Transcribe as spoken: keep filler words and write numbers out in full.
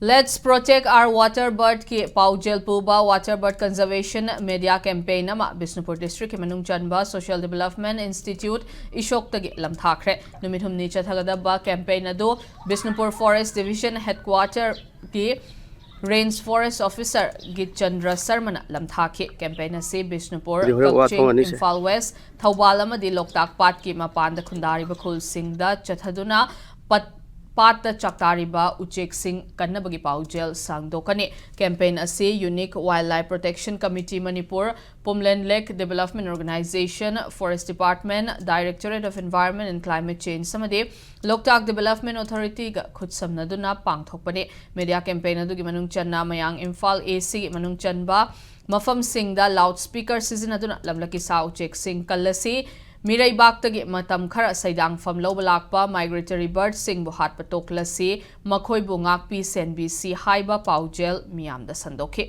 Let's Protect Our Water Bird ꯀꯤ ꯄꯥꯎꯖꯦꯜ ꯄꯨꯕ Water Bird Conservation Media Campaign ꯑꯃ ꯕꯤꯁꯅꯨꯄꯨꯔ ꯗꯤꯁꯇ꯭ꯔꯤꯛꯀꯤ ꯃꯅꯨꯡ ꯆꯟꯕ Social Development Institute ꯏꯁꯣꯛꯇꯒꯤ ꯂꯝꯊꯥꯈ꯭ꯔꯦ꯫ ꯅꯨꯃꯤꯠ ꯍꯨꯝꯅꯤ ꯆꯠꯊꯒꯗꯕ campaign ꯑꯗꯨ ꯕꯤꯁꯅꯨꯄꯨꯔ Forest Division Headquarter ꯀꯤ Range Forest Officer ꯒꯤꯆꯟꯗ꯭ꯔ ꯁꯔꯃꯅ ꯂꯝꯊꯥꯈꯤ꯫ Campaign ꯑꯁꯤ ꯕꯤꯁꯅꯨꯄꯨꯔ, ꯍꯧꯖꯤꯛ ꯍꯣꯔꯦꯟ ꯋꯥ ꯀꯛꯆꯤꯡ, ꯊꯣꯡ ꯑꯅꯤꯁꯦ꯫ ꯏꯝꯐꯥꯜ ꯋꯦꯁ, ꯊꯧꯕꯥꯜ ꯑꯃꯗꯤ ꯂꯣꯛꯇꯥꯛ ꯄꯥꯠꯀꯤ ꯃꯄꯥꯟꯗ ꯈꯨꯟꯗꯥꯔꯤꯕ ꯈꯨꯜꯁꯤꯡꯗ ꯆꯠꯊꯗꯨꯅ ꯄꯠ-, ꯄꯥꯠꯇ ꯆꯥꯛꯇꯥꯔꯤꯕ ꯎꯆꯦꯛꯁꯤꯡ ꯀꯟꯅꯕꯒꯤ ꯄꯥꯎꯖꯦꯜ ꯁꯥꯡꯗꯣꯛꯀꯅꯤ꯫ Campaign ꯑꯁꯤ Unique Wildlife Protection Committee Manipur, Pumlen Lake Development Organization, Forest Department, Directorate of Environment and Climate Change ꯑꯃꯗꯤ ꯂꯣꯛꯇꯥꯛ Development Authority ꯒ ꯈꯨꯠꯁꯝꯅꯗꯨꯅ ꯄꯥꯡꯊꯣꯛꯄꯅꯤ꯫ Media campaign ꯑꯗꯨꯒꯤ ꯃꯅꯨꯡ ꯆꯟꯅ ꯃꯌꯥꯡ ꯏꯝꯐꯥꯜ A C ꯒꯤ ꯃꯅꯨꯡ ꯆꯟꯕ ꯃꯐꯝꯁꯤꯡꯗ loudspeaker ꯁꯤꯖꯤꯟꯅꯗꯨꯅ ꯂꯝꯂꯛꯀꯤ ꯁꯥ ꯎꯆꯦꯛꯁꯤꯡ ꯀꯜꯂꯁꯤ, ꯃꯤꯔꯩꯕꯥꯛꯇꯒꯤ ꯃꯇꯝ ꯈꯔ ꯁꯩꯗꯥꯡꯐꯝ ꯂꯧꯕ ꯂꯥꯛꯄ migratory bird ꯁꯤꯡꯕꯨ ꯍꯥꯠꯄ ꯇꯣꯛꯂꯁꯤ, ꯃꯈꯣꯏꯕꯨ ꯉꯥꯛꯄꯤ ꯁꯦꯟꯕꯤꯁꯤ ꯍꯥꯏꯕ ꯄꯥꯎꯖꯦꯜ ꯃꯤꯌꯥꯝꯗ ꯁꯟꯗꯣꯛꯈꯤ꯫